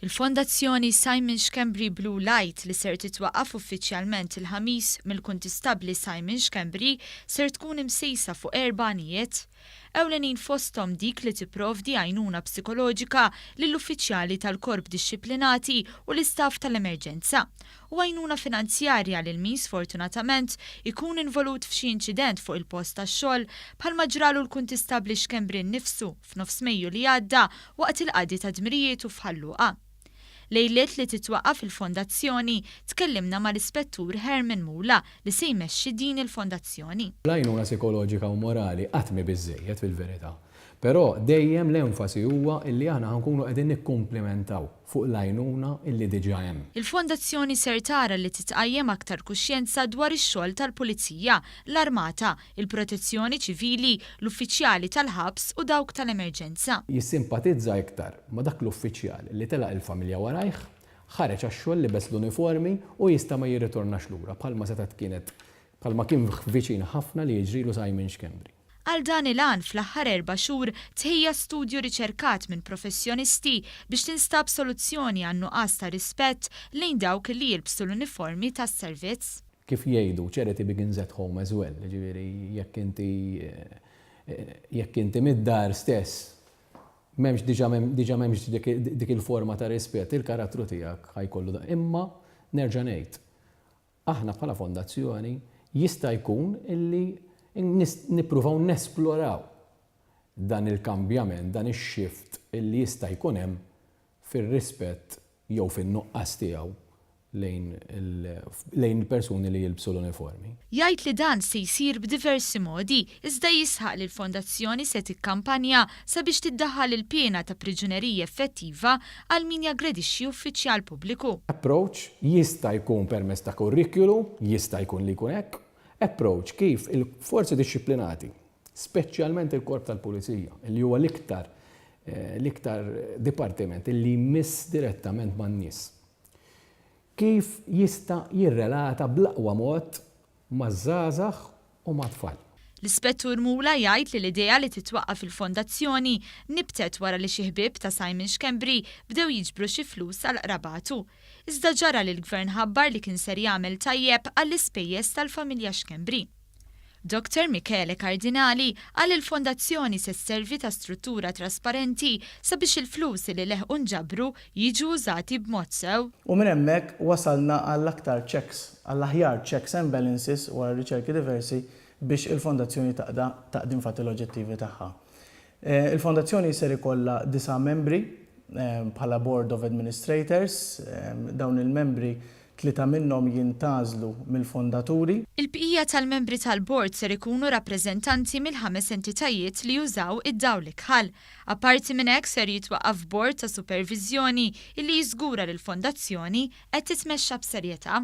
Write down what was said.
Il-Fondazzjoni Simon Schembri Blue Light li ser titwaqqaf uffiċjalment il-Ħamis mill-Kuntistabbli Simon Schembri ser tkun imsejsa fuq erba' għanijiet. Ewlenin fosthom dik li tipprovdi għajnuna psikoloġika lill-uffiċjali tal-korp dixxiplinati u l-istaff tal-emerġenza u għajnuna finanzjarja lil min sfortunatament ikun involut f'xi inċident fuq il-post tax-xogħol bħalma ġralu l-Kuntistabbli Schembri nnifsu f'nofs Mejju li għadda waqt il-qadi ta' dmirijietu f'Ħal Luqa. Lejliet li titwaqqaf il-fondazzjoni, tkellimna mal-Ispettur Herman Mula li se jmexxi din il-fondazzjoni. L-għajnuna psikoloġika u morali qatt mhi biżżejjed fil-verità. Però dejjem l-enfasi huwa illi aħna ħa nkunu qegħdin nikkumplimentaw fuq l-għajnuna illi diġà hemm. Il-fondazzjoni ser tara li titqajjem aktar kuxjenza dwar ix-xogħol tal-Pulizija, l-Armata, il-Protezzjoni Ċivili, l-uffiċjali tal-ħabs u dawk tal-emerġenza. Jissimpatizza iktar ma' dak l-uffiċjal li telaq il-familja warajh, ħareġ għax-xogħol libes l-uniformi u jista' ma jirritornax lura bħalma setgħet kienet bħalma kien viċin ħafna li jiġrilu Simon Schembri. Għal dan il-għan fl-aħħar erba' xhur tħejja studju riċerkat minn professjonisti biex tinstab soluzzjoni għan-nuqqas ta' rispett lejn dawk li jilbsu l-uniformi tas-servizz. Kif jgħidu, charity begins at home as well, jiġifieri jekk inti jekk inti mid-dar stess m'hemmx diġà diġà m'hemmx dik il-forma ta' rispett, il-karattru tiegħek ħa jkollu dan. Imma nerġa' ngħid, aħna bħala fondazzjoni jista' jkun illi nippruvaw nesploraw dan il-kambjament, dan ix-shift illi jista' jkun hemm fir-rispett jew fin-nuqqas tiegħu lejn lejn il-persuni li jilbsu l-uniformi. Jgħid li dan se jsir b'diversi modi, iżda jisħaq li l-Fondazzjoni se tikkampanja sabiex tiddaħħal il-piena ta' priġunerija effettiva għal min jaggredixxi uffiċjal pubbliku. Approach jista' jkun permezz ta' kurrikulu, jista' jkun li jkun hekk. Approach kif il-forzi dixxiplinati speċjalment il-Korp tal-Pulizija, li huwa l-iktar l-iktar dipartiment li jmiss direttament man-nies. Kif jista' jirrelata bl-aqwa mod maż-żgħażagħ u mat-tfal. L-Ispettur Mula jgħid li l-idea li titwaqqaf il-fondazzjoni nibtet wara li xi ħbieb ta' Simon Schembri bdew jiġbru xi flus għal qrabatu. Iżda ġara li l-Gvern ħabbar li kien ser jagħmel tajjeb għall-ispejjeż tal-familja Schembri. Dottor Michele Cardinali qal li l-fondazzjoni se sservi ta' struttura trasparenti sabiex il-flus li leħqu nġabru jiġu użati b'mod sew. U minn hemmhekk wasalna għall-aktar checks, għall-aħjar checks and balances wara riċerki diversi biex il-fondazzjoni taqda taqdi infatti l-oġġettivi tagħha. Il-fondazzjoni ser ikollha disa' membri bħala Board of Administrators. Dawn il-membri Tlieta minnhom jintgħażlu mill-fondaturi. Il-bqija tal-membri tal-bord ser ikunu rappreżentanti mill-ħames entitajiet li jużaw id-dawl ikħal. Apparti minn hekk ser jitwaqqaf bord ta' superviżjoni illi jiżgura li l-fondazzjoni qed titmexxa b'serjetà.